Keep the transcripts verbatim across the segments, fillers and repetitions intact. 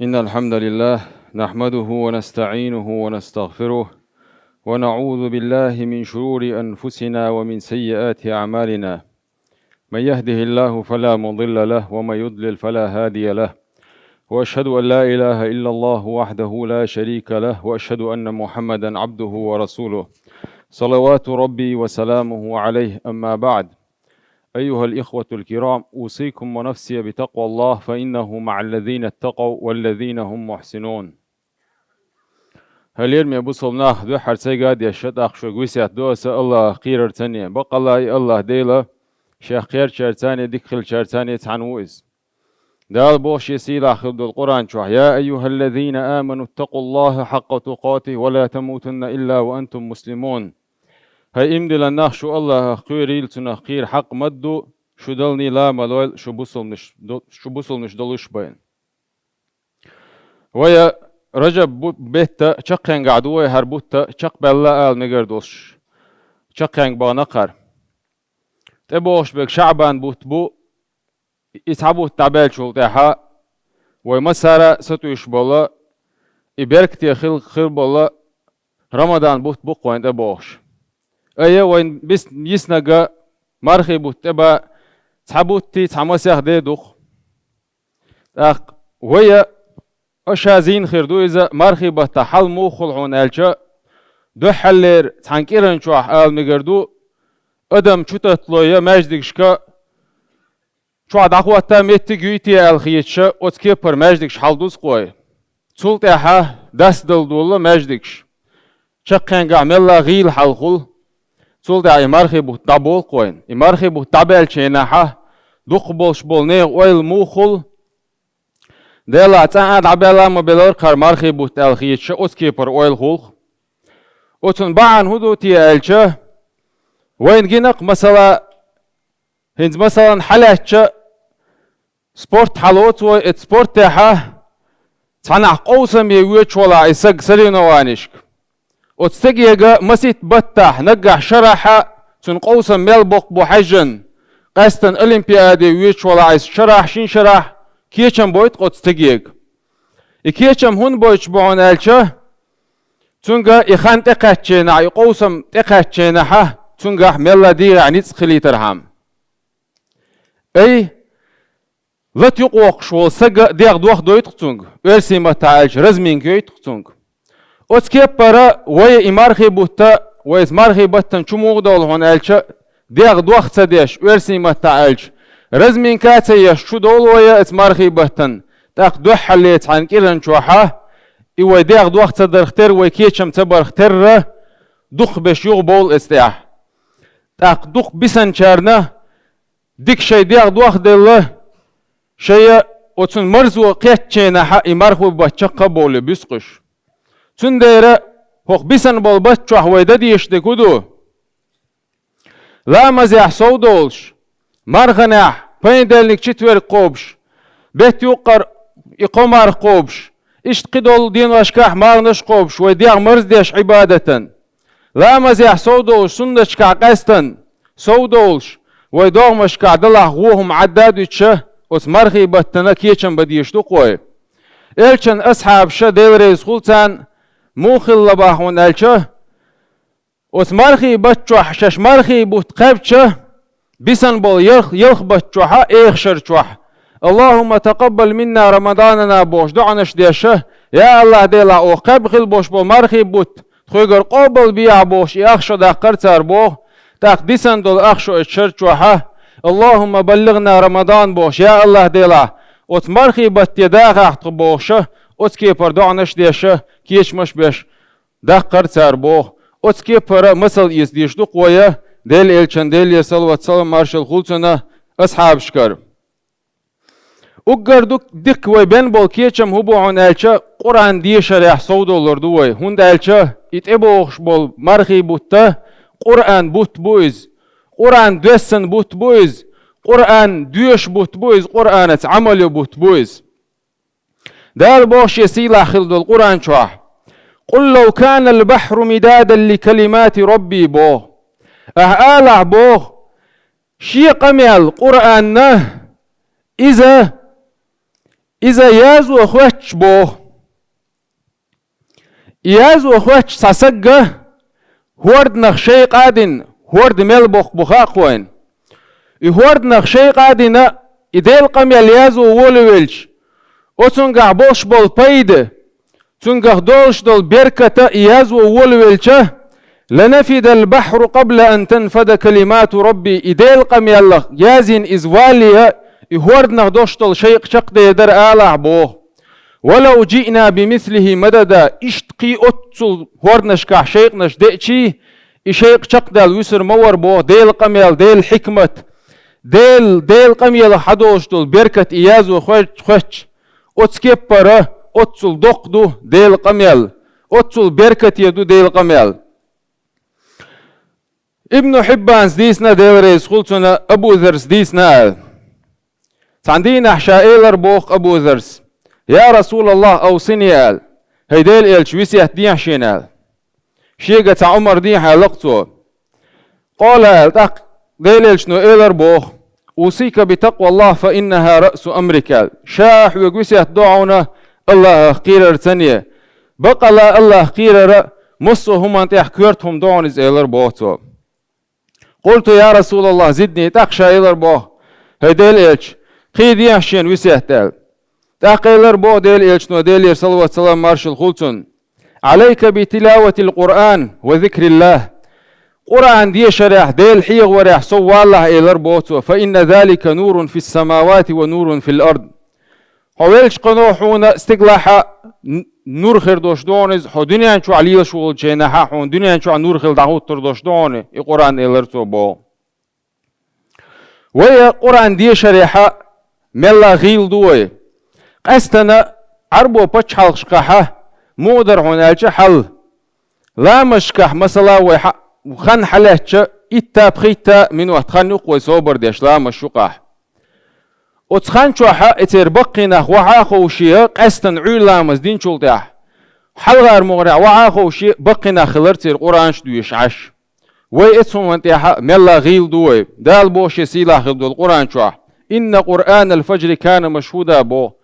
إن الحمد لله نحمده ونستعينه ونستغفره، ونعوذ بالله من شرور أنفسنا ومن سيئات أعمالنا. من يهده الله فلا مضل له، ومن يضلل فلا هادي له. وأشهد أن لا إله إلا الله وحده لا شريك له، وأشهد أن محمدا عبده ورسوله، صلوات ربي وسلامه عليه. أما بعد، أيها الإخوة الكرام، أوصيكم ونفسي بتقوى الله، فإنه مع الذين اتقوا والذين هم محسنون. Хьалерме бусалба нах, дуьххьара сайга а дешша, тӀаккха шуьга весет до аса Аллахах кхерар цане. Бакъалла и Аллах Дела шех кхерчар цане, дика хилчар цане цхьана ву иза. Дала боху шен сийлахь хила долу Къуръан чохь: «يا أيها الذين آمنوا اتقوا الله حق تقاته ولا تموتن إلا وأنتم مسلمون». ХӀай иман диллина нах, шу Аллахах кхоьрийла, цунах кхера хьакъ ма ду, шу даллий ла ма лойла, шу бусалбанаш до-, шу бусалбанаш долуш а байна. Вай Ражаб бу-, бетта чаккхенгахь ду вай хӀара бутт, чекхбаьлла ала мегар долуш, чаккхенга бахана кхара. ТӀебогӀуш берг ШаӀбан бутт бу, и цхьа бутт дӀабаьллачул тӀаьхьа вай массара а сатуьйсуш болу, и беркате хил-, хир болу Рамадан бутт бу-кх вайн тӀебогӀуш. Айхьа вайн бис-, йиснарг мархий бутт тӀе бан цхьа буттий, цхьа масех де ду-кх. ТӀаккха вай а ша зийна хир ду иза, мархий баттахь хьал муха хуьлу хьуна аьлча, дуьххьарлера цхьана кӀиран чохь ала мегар ду, адам чу татталой маьждигашка, чохь дӀахӀотта меттиг юй те аьлла хеташ, оцу кепара маьждигаш хьалдузу-кх вай. Цул тӀаьхьа дастадала долу маьждигаш. Чаккхенгахь мелла гӀийла хьал хуьлу. Цул тӀаьхьа и мархий бутт дӀаболу-кх вайна. И мархий бутт дӀабаьллачу хенахь дукхахболуш болу нехан ойла муха хуьлу? Делахь цкъа а дӀабаьлла а ма беллара кхара мархий бутт аьлла хеташ, оцу кепара ойла хуьлу-кх. Оцунна бахьана хӀун ду те аьлча, вайна гина-кх, масала, хӀинца, масалан, хьалаьцча, спорт хьалоцу вай, оцу спортехь цхьанхьа къовсаме воьдуш валахь и стаг соревнованешка. Оцу стагега масийтта баттахь, наггахь шарахь а цуьнан къовсам мел боккха бу хьаьжжина, къаьсттина олимпиаде воьдуш валахь и шарахь, шина шарахь кечам бойту-кх оцу стагега. И кечам хӀунда бойтуш бу хьуна аьлча, цуьнга и хан тӀекхаьчченахь, и къовсам тӀекхаьчченахь, цуьнгахь мелла дегӀехь ницкъ хилийтархьама. Ай, лата юкъавоккхуш волу стаг дегӀ дох дойту-кх цуьнга, оьрсийн маттахь аьлча, разминка йойту-кх цуьнга. Оцу кепара вай и мархий бутт, вай оцу мархий баттана чу муха довлу хьуна аьлча, дегӀ дох ца деш, оьрсийн маттахь аьлча, разминка а ца еш, чу довлу вай оцу мархий баттана, тӀаккха дуьххьарле цхьана кӀиран чохь, и вай дегӀ дох ца дарх терра, вай кечам ца барх терра, дукхахберш юха бовлу оцу тӀехь. ТӀаккха дукха бисинчарна дика шайн дегӀ дох а делла, шайн оцунна марзо кхеттаченахь и мархий бутт чекх а бовлий буьсу-кх уьш. Цундела хӀокху бисина болу бутт чохь вай дан дезаш дерг хӀун ду? Ламазехь сов долуш, марханехь, понедельник, четверг кхобуш, бетта юккъара и кхо марха кхобуш, иштта кхидолу деношкахь марханаш а кхобуш, вай дегӀ марздеш Ӏибадатан. Ламазехь сов долуш, суннаташкахь къаьстина сов долуш, вай догӀмашкахь далахь вон хӀума Ӏадда а дуьтуш, оцу мархий баттана кечам бан дезаш ду-кх вай. Элчан асхьабаша, Дела реза хуьлу царна, муха хилла боху хьуна аьлча, оцу мархий бутт чохь шаьш мархий бутт кхаьбча, бисина болу ялх-, ялх бутт чохь а, эхашара чохь, «Аллахумма такъаббал минна рамаданана» бохуш доӀанаш деш, «Я АллахӀ Дела, оха кхаьбна хилла болуш болу мархий бутт тхоьгара къобал бехьа» бохуш, и ах шо даккхара цара боху, тӀаккха дисина долу ах шо оцу шар чохь а, «Аллахумма баллигъна рамадан» бохуш, «Я АллахӀ Дела, оцу мархий батте дахахь тхо» бохуш, оцу кепара доӀанаш деш, кечамаш беш, даккхара цара боху. Оцу кепара масал эца дезаш ду-кх вай, Делан элчан, Делера салават-салам, маршалла хуьлу цунна, асхьабашкара. Уггар ду-, дикка вай бен болу кечам хӀун бу хьуна аьлча, Къуръан дешарехь совдолур ду вай, хӀунда аьлча и тӀебогӀуш болу мархий бутт Къуръан бутт бу иза, Къуръан доьссина бутт бу иза, Къуръан доьшу бутт бу иза, Къуръанаца Ӏамал йо бутт бу иза. Дала боху шен сийлахь хила долу Къуръан чохь: «Къул лав канал бахьру мидадан ли калимати Рабби», боху. Ахьа алахь боху, шен къамел Къуръанна, иза Иза язо хоьттуш боху. И язо хоьттуш цхьа сагга хӀорданах шайкъа а дина, хӀорда мел боккха бу хаьа кхойна. И хӀорданах шайкъа а дина, и Делан къамел язо волавелча, оцунгахь болуш болу пайда, цунгахь долуш долу беркат а и язо волавелча, «Ланафидал бахьру къабла ан танфада калимату Рабби», и Делан къамелах язйина иза валле а, и хӀорданах долуш долу шайкъа чекхдер дара алахь боху. «Валау джиъна бимислихи мадада», иштта кхин оццул хӀорданашкахь шайкъанаш деъчий, и шайкъа чекхдаьлла вуьсур ма вара боху Делан къамел, Делан хьикмат, Дел-, Делан къамелах хьадолуш долу беркат и язо хоьт-, хоьттуш. Оцу кеппара оццул доккха ду Делан къамел, оццул беркате ду Делан къамел. Ибну Хьиббанца дийцина, Дела реза хуьлу цунна, Абу Заррас дийцина аьлла. Цхьана дийнахь ша элар боху Абу Заррас: «Я Расулаллах, аусини», аьлла. «ХӀай Делан элча, весет дехьа шена», аьлла. Шега цхьа омра дехьа аьлла-кх цо. Къала аьлла, тӀаккха Делан элчано элар боху: «Усика би такъваллах, фа иннаха раъсу амрик», аьлла. Ша хьоьга весет до хьуна Аллахах кхерарца. Бакъалла Аллах кхерара массо а хӀуманна тӀехь коьрта хӀума ду хьуна иза, элар боху цо. Къулту: «Я Расулаллах, зидни», тӀаккха ша элар боху: «ХӀай Делан элча, кхин дехьа шена весет», аьлла. ТӀаккха элар боху Делан элчано, Делера салават-салам маршалла хуьлу цунна: «Алайка би тилаватил Къуръан ва зикриллах». Къуръан дешарехь, Дела хьехаварехь сов валлахь, элар боху цо, «фа инна залика нурун фис самавати ва нурун фил ард». Хьо веллачу кхано хьуна стигалахьа н-, нур хир долуш ду хьуна иза, хьо дуьнен чохь лелаш волчу хенахьа хьуна дуьнен чохь нур хила дӀахӀуттур долуш ду хьуна и Къуръан, элар цо боху. Вай Къуръан дешарехьа мелла гӀийла ду вай. Къаьстана Ӏарбо пачхьалкхашкахьа муха дара хьуна аьлча хьал. Ламазашкахь, масала, вай хьа-, хан хьалаьцча, итта, пхийтта минот хан ю-кх вай собар деш ламазаш юкъахь. Оцу хан чохьа и церан баккхий нах вахьа а ховше, къаьстана Ӏуьйра ламаз динчул тӀаьхьа, хьалхара мухӀарехь вахьа а ховше, баккхий нах хилар церан Къуръанаш доьшуш Ӏаш. Вай оцу хӀуманна тӀехьа мелла гӀийла ду вай. Дала боху шен сийлахь хилла долу Къуръан чохь: «Инна Къуръанал фаджри кана машхьуда», боху.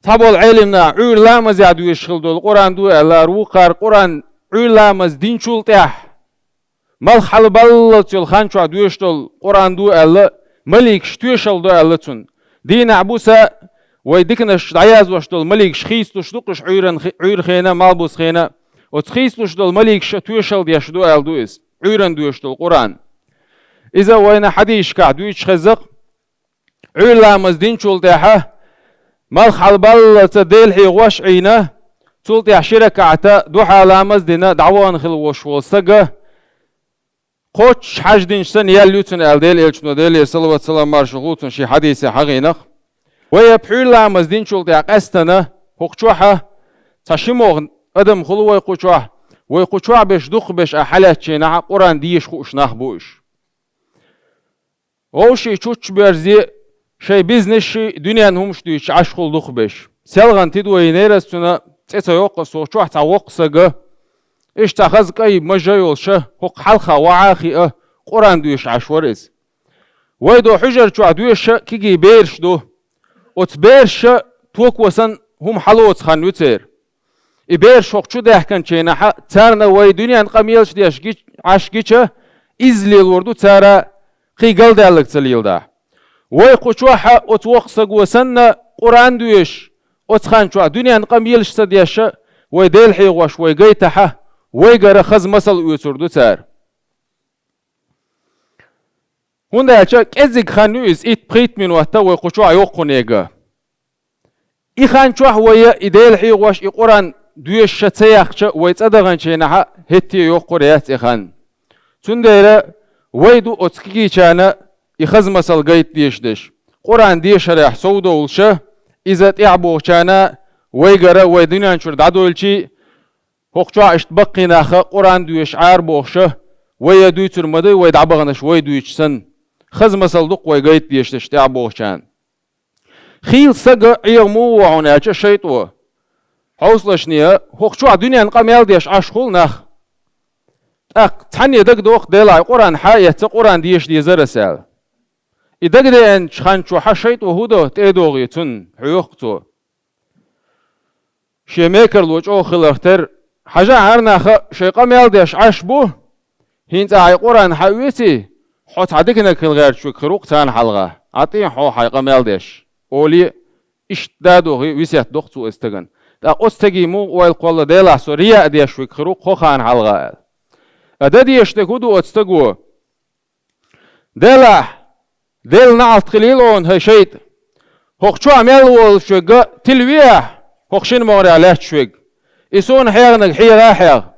Цхьаболу Ӏелимнаха Ӏуьйра ламазехь доьшуш хилла долу Къуръан ду аьлла, вукхара Къуръан Ӏуьйра ламаз динчул тӀаьхьа, малх хьалабаллалц йолу хан чохь доьшуш долу Къуръан ду аьлла, маликаш тоьшалла до аьлла цунна. Дийнахь буса вай диканаш дӀаязвеш долу маликаш хийцалуш ду-кх уьш Ӏуьйран хи-, Ӏуьйра хенахь, малхбуса хенахь. Оцу хийцалуш долу маликаша тоьшалла деш ду аьлла ду иза, Ӏуьйран доьшуш долу Къуръан. Иза вайна хьадисашкахь дуьйцуш хеза-кх. Ӏуьйра ламаз динчул тӀаьхьа, малх хьалабаллалц Дела хьехош Ӏийна, цул тӀаьхьа ши ракаӀат духьа ламаз дина дӀавахана хила волуш волу стага кхоччуш хьаждинчу санна ял ю цунна аьлла, Делан элчано, Делера салават-салам маршалла хуьлу цунна, шен хьадисехь хьахийна-кх. Вай пхьуьйра ламаз динчул тӀаьхьа къаьстана хӀокху чохьа цхьа ши могӀа адам хуьлу вай кху чохь, вай кху чохь берш, дукхахберш а хьалаьцча хенахь Къуръан деша хууш нах бу уьш. Вовшийн чучча берзе, шайн бизнесший, дуьненан хӀумаш дуьйцуш Ӏаш хуьлу дукхахберш. Селхана тидам йинера аса цунна, цӀе ца йоккху аса, цу чохь цхьа воккха саг а, иштта цхьа хаза кӀай, мажа йолуш а, хӀокху хьалха вахьа а хиъна, Къуръан доьшуш Ӏаш вара иза. Вай долу хьуьжар чохь доьшуш а кегий бераш ду. Оцу бераша токо санна хӀума хьалоцу хан ю церан. И бераш хӀокху чу даьхкинчу хенахь, царна вай дуьненан къамелаш деш гич-, Ӏаш гича, изза лелор ду цара, кхин галдаьлларг ца леладахь. Вай кху чохь а оцу воккхачу саго санна Къуръан доьшуш, оцу хан чохь дуьненан къамелаш ца деш а, вай Дела хьехош вай гайтахьа, вайгара хаза масал оьцур ду цара. ХӀунда аьлча кӀеззиг хан ю иза, итт-пхийтта минот а вай кху чохь йоккхунега. И хан чохь вай и Дела хьехош, и Къуръан доьшуш а ца яьккхича, вай цӀа даханчу хенахь а хӀетте йоккхур яц и хан. Цундела вай ду оцу кегийчарна и хаза масал гайта дезаш дерш. Къуръан дешарехь совдовлуш а, иза тӀаьхьабохучарна вайгара вай дуьнен чуьра дӀадойлучий, хӀокху чохь иштта баккхий нах а Къуръан доьшуш Ӏара бохуш а, вай а дуьйцур ма ду, вай дӀабаханарш вай дуьйцуш санна. Хаза масал ду-кх вай гайта дезаш дерш тӀаьхьабохучарна. Хийла саг а Ӏеха муха ву хьуна аьлча шайтӀо. Хьовсалаш, хӀокху чохь дуьненан къамел деш Ӏаш хуьлу нах. ТӀаккха цхьанне дагадогӀу-кх, делахь Къуръан хьа а эцна, Къуръан деша дезара аса аьлла. И дагадеанчу хан чу хьан шайтӀа хӀу до, тӀедогӀий цунна, хьоьху цо. Шен мекарло чӀогӀа хиларх терра, хьажа, хӀара нах шайн къамел деш Ӏаш бу, хӀинца ахьа и Къуръан хьаоьций, хьо цхьа диканиг хила гӀерташ верг хир ву-кх царна хьалха, Ӏа тӀе хьо хьайн къамел деш, олий, иштта дӀадохий, весет доху цо оцу стагана. ТӀаккха оцу стаге муха ойла кхолла, Делахь, со рияъ деш верг хир ву-кх хӀокхарна хьалха аьлла. А дан дезаш дерг хӀу ду оцу стаго? Делахь, Делан наӀалт хилийла хьуна, хӀай шайтӀа! ХӀокху чохь мел волуш верг тилаве ахь, хӀокху шина могӀарехь лаьтташ верг. И суна хьегӀаниг хьегӀа а хьегӀа.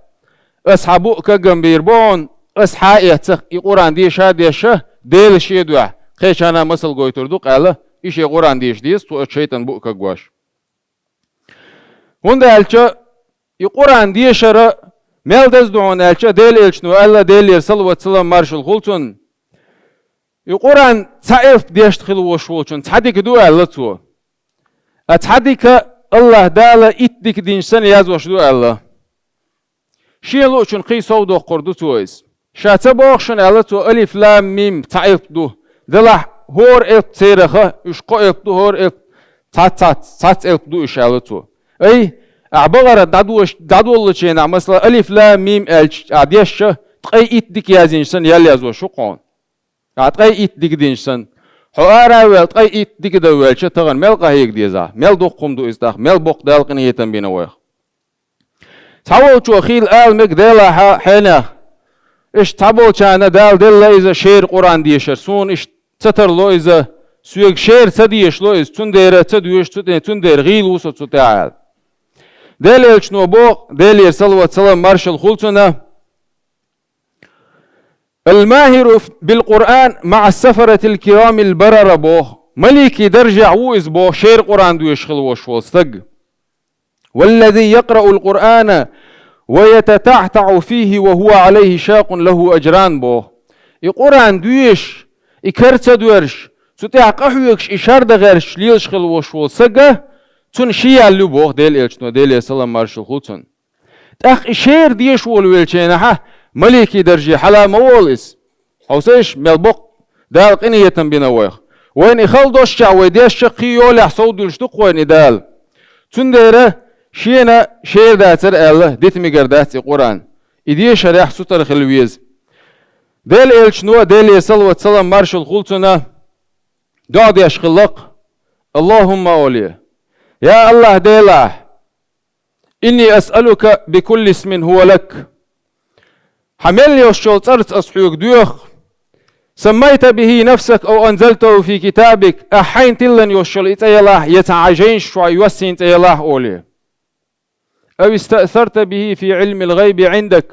Ас хьан букъ кагам бийр бу хьуна, ас хьа а эцна, и Къуръан деша а дешна, Дела шен дуьхьа кхечарна а масал гойтур ду-кх аьлла, и шен Къуръан деша деза цо оцу шайтӀан букъ кагош. ХӀунда аьлча и Къуръан дешар мел деза ду хьуна аьлча, Делан Элчано аьлла, Делера салават-салам маршалла хуьлда цунна, и Къуръан цхьа элп дешна хила волуш волчун цхьа дика ду аьлла цо. А цхьа дика АллахӀ Дала итт дика динчу санна яздеш ду аьлла. Шен луучун кхин сов доккхур ду цо иза. Ша ца боху шуна аьлла цо, алиф-лам-мим цхьа элп ду. Делахь хӀора элп церан ха, уьш кхо элп ду, хӀора элп цхьацца, цхьацца элп ду уьш аьлла цо. Ай, ахь бакъара дӀадош-, дӀадоллучу хенахь, масала, алиф-лам-мим аьлча, ахь дешча, ткъе итт дика яздинчу санна ял яздеш ду хьуна. Ахь ткъе итт дика динчу санна. Хьо ара а ваьлла, ткъе итт дика дан ваьлча, тахана мел къахьега деза, мел дукха хӀума ду иза тӀаккха, мел боккха Дала къинхетам бина вайх. Цхьаволчо хийла ала мега Делахь хьенех. Иштта цхьаболчарна Дала делла иза шера Къуръан дешар. Суна иштта ца тарло иза, соьга шера ца дешало иза, цундела ца доьшу цу тӀе, цундела гӀийла ву со цу тӀехь аьлла. Делан Элчано боху, Делера салават-салам маршалла хуьлда цунна: «Ал-махиру бил-Къуръан маӀас-сафарати ал-кирамил барара», боху. Маликийн даржехь ву иза боху шера Къуръан доьшуш хила волуш волу стаг. «Валлази якърау ал-Къуръана ва ятатаӀтаӀу фихи ва хӀува Ӏалайхи шакъун лахӀу ажран», боху. И Къуръан доьшуш, и кара ца доьрзуш, цу тӀехь къахьоьгуш, и шардан гӀерташ лелаш хила волуш волу стага, цунна ши ял ю боху Делан Элчано, Делера салам маршалла хуьлда цунна. ТӀаккха и шера деша волавеллачу хенахь, маликийн дарже хьала ма волу иза. Хьовсийша, мел боккха Дала къинхетам бина вайх. Вайна и хала долчохь, вай дешча а, кхин йолехь совдуьйлуш ду-кх вайна и Дала. Цундела шена шера дацара аьлла, дита мегар дац и Къуръан. И дешарехь сутара хила веза. Делан Элчано, Делера салават-салам маршалла хуьлда цунна, доӀа деш хилла-кх: «АллахӀумма», олий. Я АллахӀ Делахь, «инни асъалука бикулли исмин хӀува лак». Хьан мел йолуш йолу цӀарца ас хьоьга доьху. «Саммайта бихӀи нафсак ав анзалтахӀу фи китабик». Ахь хьайна тиллина йолуш йолу и цӀе ялахь, я цхьа хьан жайнаш чохь йоссийна цӀе ялахь, олий. «Ав истаъсарта бихӀи фи Ӏилмил гӀайби Ӏиндак».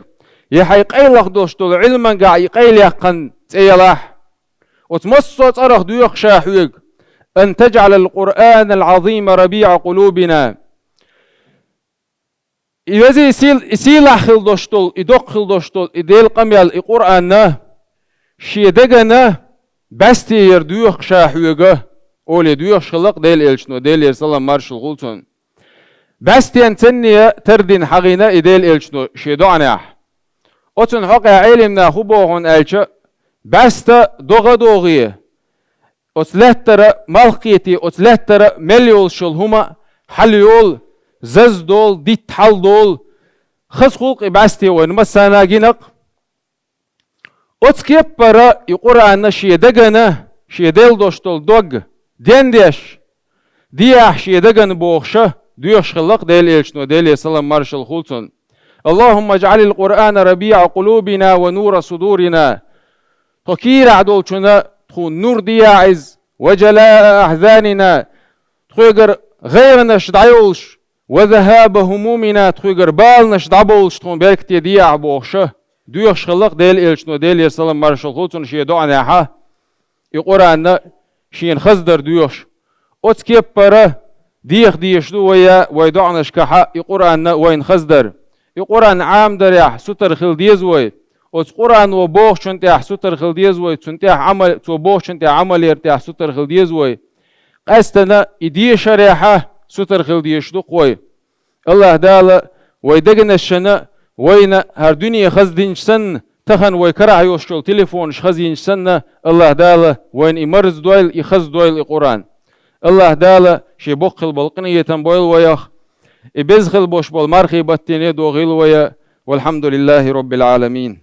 Я хьайн къайлаха долуш долу Ӏилмангахь и къайлаяккхина цӀе ялахь. Оцу массо а цӀарах доьху ша хьоьга: «Ан таджӀалал Къуръанал Ӏазима рабиӀа къулубина». И везий сийл-, и сийлахь хила долуш долу, и доккха хила долуш долу, и Делан къамел, и Къуръанна шен дегана бӀаьсте яр доьху ша хьоьга, олий доьхуш хилла-кх Делан Элчано, Делера салам маршалла хуьлда цунна. БӀаьстенан цӀарна тардина хьахийна и Делан Элчано шен доӀанехь. Оцунна хьокъехь Ӏелимнаха хӀун боху аьлча, бӀаьста догӀа а догӀий, оцу лаьттара малх кхетий, оцу лаьттара мел йолуш йолу хӀума а хьалайолу, заза долу, дитта хьалдолу, хаза хуьлу-кх и бӀаьсте, вайна массарна а гина-кх. Оцу кеппара и Къуръанна шен дегана, шен делла долуш долу дог дендеш, дехьа шен дегана бохуша, доьхуш хилла-кх Делан Элчано, Делера салам маршалла хуьлда цунна: «АллахӀумма иджӀалил Къуръана рабиӀа къулубина ва нура судурина». Тхо кийрахь долчунна тхуна нур дехьа иза, «ва джалаа ахьзанина», тхоьгара гӀайгӀанаш дӀайолуш, «ва захаба хӀумумина», тхоьгара баланаш дӀабовлуш тхуна беркате дехьа бохуша, доьхуш хилла-кх Делан Элчано, Делера салам маршалла хуьлда цунна, шен доӀанехьа, и Къуръанна шена хаздар доьхуш. Оцу кеппара деха дезаш ду вай, вай доӀанашкахьа и Къуръанна вайна хаздар. И Къуръан Ӏамадарехь сутара хила деза вай. Оцу Къуръано бохучун тӀехь сутара хила деза вай, цунна тӀехь Ӏамал, цо бохучун тӀехь Ӏамал яран тӀехь сутара хила деза вай. Къаьстина и дешарехьа сутара хила дезаш ду-кх вай. АллахӀ Дала вай дегнашна, вайна хӀара дуьне хаздинчу санна, Тахан вай карахь йолчу телефонаш хазийначу санна, Аллах Дала вайна и марздойла, и хаздойла и Къуръан. Аллах Дала шен боккхал болу къинхетам бойла вайх, и беза хила болуш болу мархий баттене дохийла вайа. Валхьамдулиллахи Роббил Ӏаламин.